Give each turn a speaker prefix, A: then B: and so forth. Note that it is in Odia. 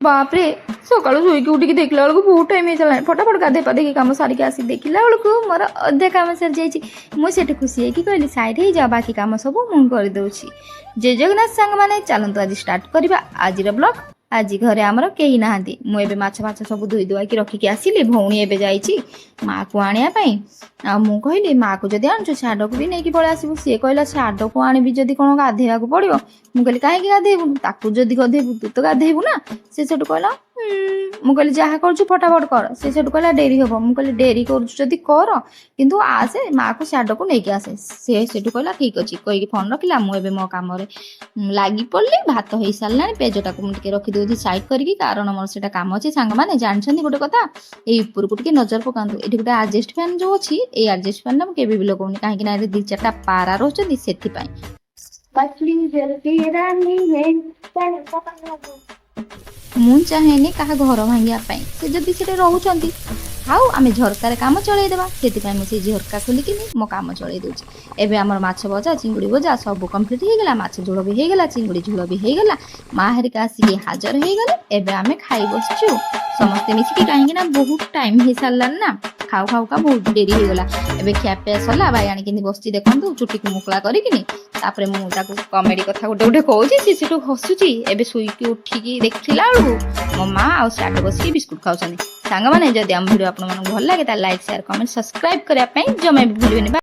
A: ବାପରେ, ସକାଳୁ ଶୋଇକି ଉଠିକି ଦେଖିଲା ବେଳକୁ ବହୁତ ଟାଇମ୍ ହେଇସାରିଲାଣି। ଫଟାଫଟ ଗାଧେଇ ପାଧେଇକି କାମ ସାରିକି ଆସି ଦେଖିଲା ବେଳକୁ ମୋର ଅଧା କାମ ସରିଯାଇଛି। ମୁଁ ସେଠି ଖୁସି ହେଇକି କହିଲି, "ସାଇଡ୍ ହେଇଯାଅ, ବାକି କାମ ସବୁ ମୁଁ କରିଦେଉଛି।" ଜୟ ଜଗନ୍ନାଥ ସାଙ୍ଗମାନେ, ଚାଲନ୍ତୁ ଆଜି ଷ୍ଟାର୍ଟ କରିବା ଆଜିର ବ୍ଲଗ୍। ଆଜି ଘରେ ଆମର କେହି ନାହାନ୍ତି। ମୁଁ ଏବେ ମାଛ ଫାଛ ସବୁ ଧୋଇ ଧୁଆକି ରଖିକି ଆସିଲି। ଭଉଣୀ ଏବେ ଯାଇଛି ମାଆକୁ ଆଣିବା ପାଇଁ। ଆଉ ମୁଁ କହିଲି, "ମାଆକୁ ଯଦି ଆଣୁଛୁ, ସାଡକୁ ବି ନେଇକି ପଳେଇ ଆସିବୁ।" ସିଏ କହିଲା, "ସାଡକୁ ଆଣିବି ଯଦି କ'ଣ ଗାଧେଇବାକୁ ପଡ଼ିବ?" ମୁଁ କହିଲି, "କାହିଁକି ଗାଧେଇବୁ? ତାକୁ ଯଦି ଗାଧେଇବୁ, ତୁ ତ ଗାଧେଇବୁ ନା?" ସେ ସେଠୁ କହିଲା, "ହୁଁ।" ମୁଁ କହିଲି, "ଯାହା କରୁଛୁ ଫଟାଫଟ କର।" ସେ ସେଠୁ କହିଲା, "ଡେରି ହବ।" ମୁଁ କହିଲି, "ଡେରି କରୁଛୁ ଯଦି କର, କିନ୍ତୁ ଆସେ, ମାଆକୁ ସାଡକୁ ନେଇକି ଆସେ।" ସେ ସେଠୁ କହିଲା, "ଠିକ ଅଛି," କହିକି ଫୋନ୍ ରଖିଲା। ମୁଁ ଏବେ ମୋ କାମରେ ଲାଗି ପଡ଼ିଲି। ଭାତ ହେଇସାରିଲାଣି। ପେଜଟାକୁ ମୁଁ ଟିକେ ରଖିଦେଉଛି ସାଇଡ୍ କରିକି, କାରଣ ମୋର ସେଇଟା କାମ ଅଛି। ସାଙ୍ଗମାନେ, ଜାଣିଛନ୍ତି ଗୋଟେ କଥା? ଏଇ ଉପରକୁ ଟିକେ ନଜର ପକାନ୍ତୁ। ଏଠି ଗୋଟେ ଆଡଜଷ୍ଟ ଫ୍ୟାନ୍ ଯୋଉ ଅଛି, ଏଇ ଆଡଜଷ୍ଟ ଫ୍ୟାନ୍ଟା ମୁଁ କେବେ ବି ଲଗାଉନି। କାହିଁକି ନା ଏଠି ଦି ଚାରିଟା ପାରା ରହୁଛନ୍ତି, ସେଥିପାଇଁ।
B: मछली जलती रानी है।
A: ମୁଁ ଚାହେଁନି କାହା ଘର ଭାଙ୍ଗିବା ପାଇଁ। ସେ ଯଦି ସେଠି ରହୁଛନ୍ତି, ଆଉ ଆମେ ଝରକାରେ କାମ ଚଳେଇଦେବା। ସେଥିପାଇଁ ମୁଁ ସେଇ ଝରକା ଖୋଲିକିନି ମୋ କାମ ଚଳେଇ ଦେଉଛି। ଏବେ ଆମର ମାଛ ଭଜା, ଚିଙ୍ଗୁଡ଼ି ଭଜା ସବୁ କମ୍ପ୍ଲିଟ୍ ହେଇଗଲା। ମାଛ ଝୋଳ ବି ହେଇଗଲା, ଚିଙ୍ଗୁଡ଼ି ଝୋଳ ବି ହେଇଗଲା। ମା ହେରିକା ଆସିକି ହାଜର ହେଇଗଲେ। ଏବେ ଆମେ ଖାଇ ବସିଛୁ ସମସ୍ତେ ମିଶିକି, କାହିଁକି ନା ବହୁତ ଟାଇମ୍ ହେଇସାରିଲାଣି ନା, ଖାଉ ଖାଉ ବହୁତ ଡେରି ହେଇଗଲା। ଏବେ ଖିଆପିଆ ସରିଲା। ଭାଇ ଆଣିକିନି ବସିଛି ଦେଖନ୍ତୁ, ଚୁଟିକୁ ମୁକୁଳା କରିକିନି। ତାପରେ ମୁଁ ତାକୁ କମେଡି କଥା ଗୋଟେ ଗୋଟେ କହୁଛି, ସେ ସେଠୁ ହସୁଛି। ଏବେ ଶୋଇକି ଉଠିକି ଦେଖିଲା ବେଳକୁ ମୋ ମା ଆଉ ସିଆଡ଼େ ବସିକି ବିସ୍କୁଟ ଖାଉଛନ୍ତି। ସାଙ୍ଗମାନେ, ଯଦି ଆମ ଭିଡ଼ିଓ ଆପଣମାନଙ୍କୁ ଭଲ ଲାଗେ, ତାହେଲେ ଲାଇକ୍, ସେୟାର, କମେଣ୍ଟ, ସବସ୍କ୍ରାଇବ କରିବା ପାଇଁ ଜମା ବି ଭୁଲିବେନି।